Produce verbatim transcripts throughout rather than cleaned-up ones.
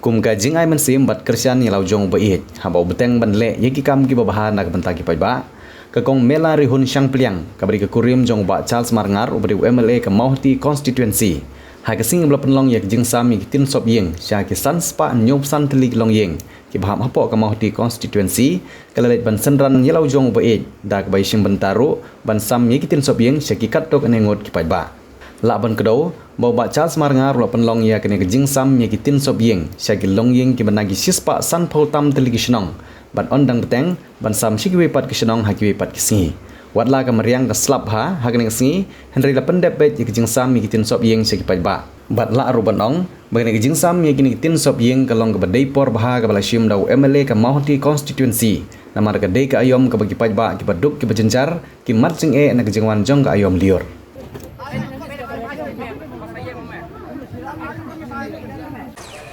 Kum ka jingai mynsiem bad kyrshan ïa la u jong u ba ïeit haba u bteng ban leh ïa ki kam kiba bha na ka bynta ki paidbah, ka Kong Mela Rihun Shangpliang, kaba dei ka kurim jong u Bah Charles Marngar uba dei u M L A ka Mawhati Constituency, ha ka sngi ba la pynlong ïa ka jingsam ïa ki tin sop ïing sha ki san spah hynñiew phew san tylli ki longïing kiba hap hapoh ka Mawhati Constituency, ka la leit ban synran ïa la u jong u ba ïeit da kaba ïashim bynta ruh ban sam ïa ki tin sop ïing sha ki katto katne ngut ki paidbah. Lah ban kdew ba u Bah Charles Marngar u la pynlong ïa kane ka jingsam ïa ki tin sop ïing sha ki longïing kiba na ki shispah sanphew tam tylli ki shnong, ban ym dang bteng ban sam sha kiwei pat ki shnong ha kiwei pat ki sngi. Wat la ka mariang ka slap bha ha kane ka sngi, hynrei la pyndep beit ïa ka jingsam ïa ki tin sop ïing sha ki paidbah. Bad lah ruh ban ong ba kane ka jingsam ïa kine ki tin sop ïing ka long kaba dei por bha kaba la shim da u M L A ka Mawhati Constituency, namar ka dei ka aïom kaba ki paidbah kiba duk kiba jynjar ki mad jingeh na ka jingwan jong ka aïom lyiur.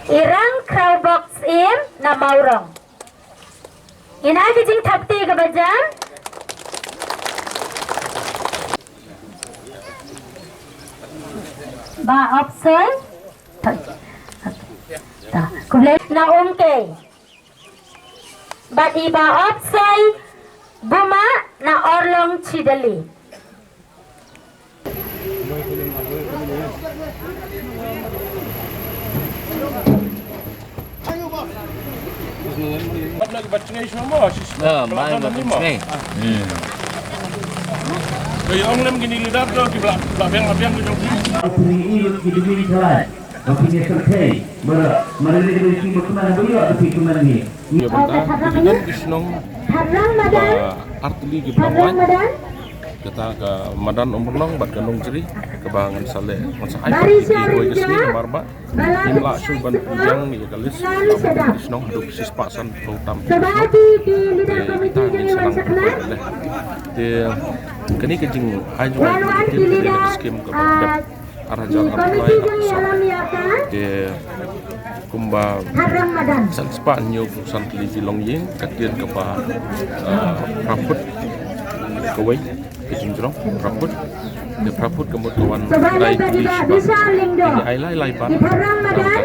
Irang Kraw Box Im na Mawrong. Ina ki jingthap kti kaba jan. Ba Opsoi. Ta. Khublei na Umkei. Bad i Ba Opsoi Buma na Orlong Chidali. Ah, mai ba pynchngei. Hmm. Ong lem kini leader to ki bla bla biang biang ki jong ki. Ïa bynta ki don ki shnong ba artylli ki ba long waiñ. Kata ka madan Umrlong bad ka Nongchri kaba ngan sa leh ngan sa ai pat ki roi ka sngi namar ba ngim lah shuh ban pynbiang ïa ka list ki shnong haduh shispah sanphew tam ki shnong. Te kita ngin sa nang pynlong leh. Te kane ka jingai jong ka skim kaba dep ar hajar arphew lai ha ka sor. Te kumba san spah hynñiew phew san tylli ki longïing ka tied kaba, ah, phra phut kawei ka jingjrong phra phut. Te phra phut ka mut ka wan dai tylli shiba. Ngi ai lai lai pat. Ka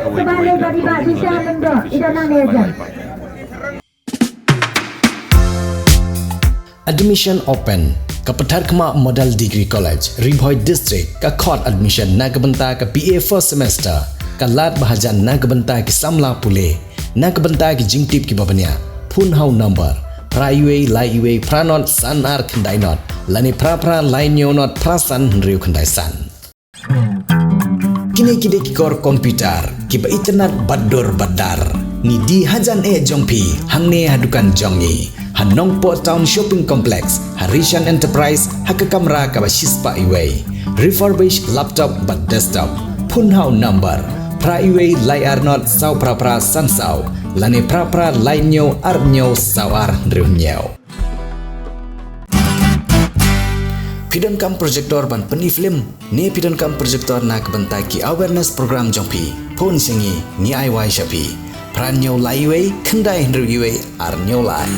kawei kawei ka longïing lane ka office lai lai pat. Admission open. Ka Patharkhmah Model Degree College, Ri Bhoi District, ka khot admission na ka bynta ka B A first semester. Ka lad ba hajan na ka bynta ki samla pule. Na ka bynta ki jingtip kiba bniah, phone ha u number phra wei lai wei phra not san ar khyndai not lane phra phra lai hynñiew not phra san hynriew khyndai san. Kine ki dei ki kor computer kiba itynnad bad dur bad dar. Ngi die hajan eh jong phi hangne ha dukan jong ngi ha Nongpoh Town Shopping Complex, ha Rishan Enterprise, ha ka kamra kaba shispah iwei. Refurbished laptop bad desktop. Phone ha u number phra wei lai ar not saw phra phra san saw lane phra phra lai hynñiew ar hynñiew saw ar hynriew hynñiew. Phi donkam projector ban pyni film ne phi donkam projector na ka bynta ki awareness program jong phi? Phone sha ngi, ngi ai wai sha phi. Phra hynñiew lai wei khyndai hynriew wei ar hynñiew lai.